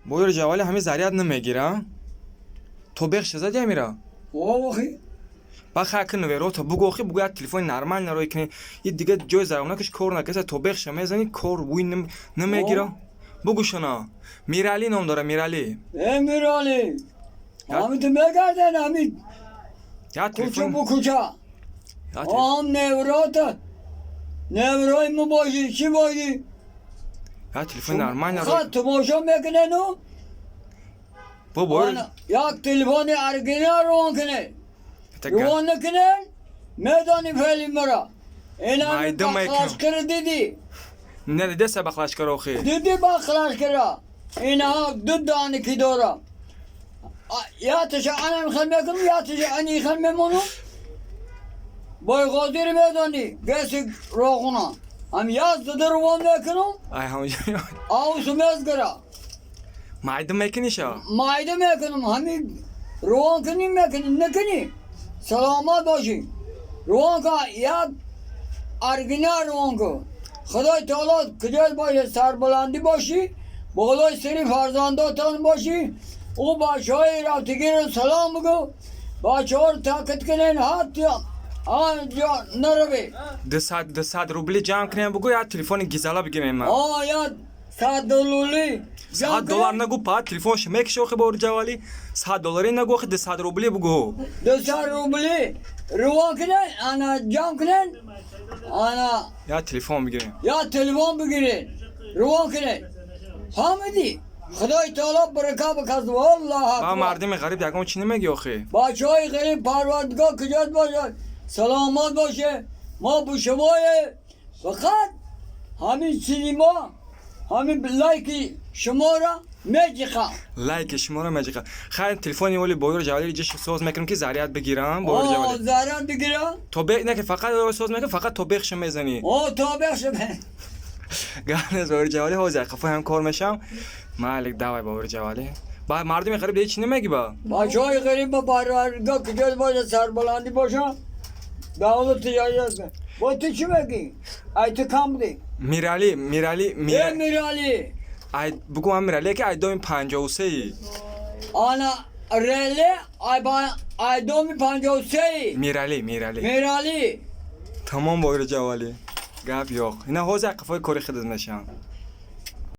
Боёри ҷавали, ҳами заряд намегира. То бехша зади ҳамира? Охи. Ба хай, ки наверото бугӯ, охи, бугӯ, як телефони нормально рой кунӣ. И дига ҷои заряднакаш кор накаса, то бехша мезанӣ, кор вуй намегира. Бугӯшона. Миралӣ ном дора, Миралӣ. Э, Мирали. Ҳами ту мегарден ҳами Як куча телефон бу куча. як телефон. Ам неврота. Неврои мо бошӣ, чӣ бошӣ? Як телефони нормально рой. Фақат томошо мекунену. Бо боёри Як телефони оригинал ровон кунед. Ровон накунед, медонӣ феъли мара. Инами Майда мекунам. бақлашкара дидӣ. Не дидеса бақлашкара, охи. Дидӣ бақлашкара. Инаҳо ду дани ки дора. Яташа анам хел мекунам, яташа ани хел мемонам. Бойғозиро медонӣ, геси роғуна. Ҳам як зада ровон мекунам, Ай ҳамҷо. авсу мезгара. Майда мекуниша? Майда мекунам, ҳами ровон кунӣ, мекунӣ, накунӣ. Саломат бошӣ. Ровон кун, як оригинал ровон кун. Худои таоло куҷоят боша, сарбаландӣ бошӣ, болои сари фарзандотон бошӣ. Ӯ бачаҳои рафтигиро салом бигӯ. Бачаҳоро такид кунен, ҳатто анҷо наравед. 200 рубли ҷамъ кунем, бугӯ, як телефони гизала бигирем ман. О, як 100 долларӣ. 100 доллар нагӯ, па телефонш мекиши, охи, бори ҷавалӣ. 100 долларӣ нагӯ, охи, 200 рубли бугӯ. 200 рубли ровон кунен, ана ҷамъ кунен, ана Як телефон бигирем. Як телефон бигиред, ровон кунед. Фаҳмидӣ? Худои таоло барака биказ. Аллоҳ Ба акбар. Мардими ғариб ягон чӣ намегӣ, охи? Бачаҳои ғариб, парвардигор куҷоят бошад, саломат боше. Мо бо шумое, фақат ҳамин синема, ҳамин лайки шуморо меҷиқам. Лайки шуморо меҷиқа. Хайр, телефони оли боёри ҷавалӣ ҷиш соз мекунем, ки заряд бигирам, боёри ҷавалӣ. Заряд бигирам. То бе не ки фақат соз мекунем, фақат то бехша мезанӣ. О, то бехша. Гап нест, боёри ҷавалӣ, ҳозир қафои ҳам кор мешам. Малик, давай, боёри ҷавалӣ. Ба мардими ғариб ҳеч намегӣ ба? Бачаҳои ғариб, ба парвардигор куҷоят бошад, сарбаландӣ бошад, давлат тиҷорат. Бо ту чӣ мегӣ? Ай, ту кам будӣ. Миралӣ, Миралӣ. Э, Миралӣ. Ай бугӯ, ман Миралӣ, ки ай доми 53-и. Ана реле ай доми 53-и. Миралӣ, Миралӣ. Миралӣ. Тамом, боёри ҷавалӣ, гап yo'q. Ина ҳозир қафои кори хидат мешавам.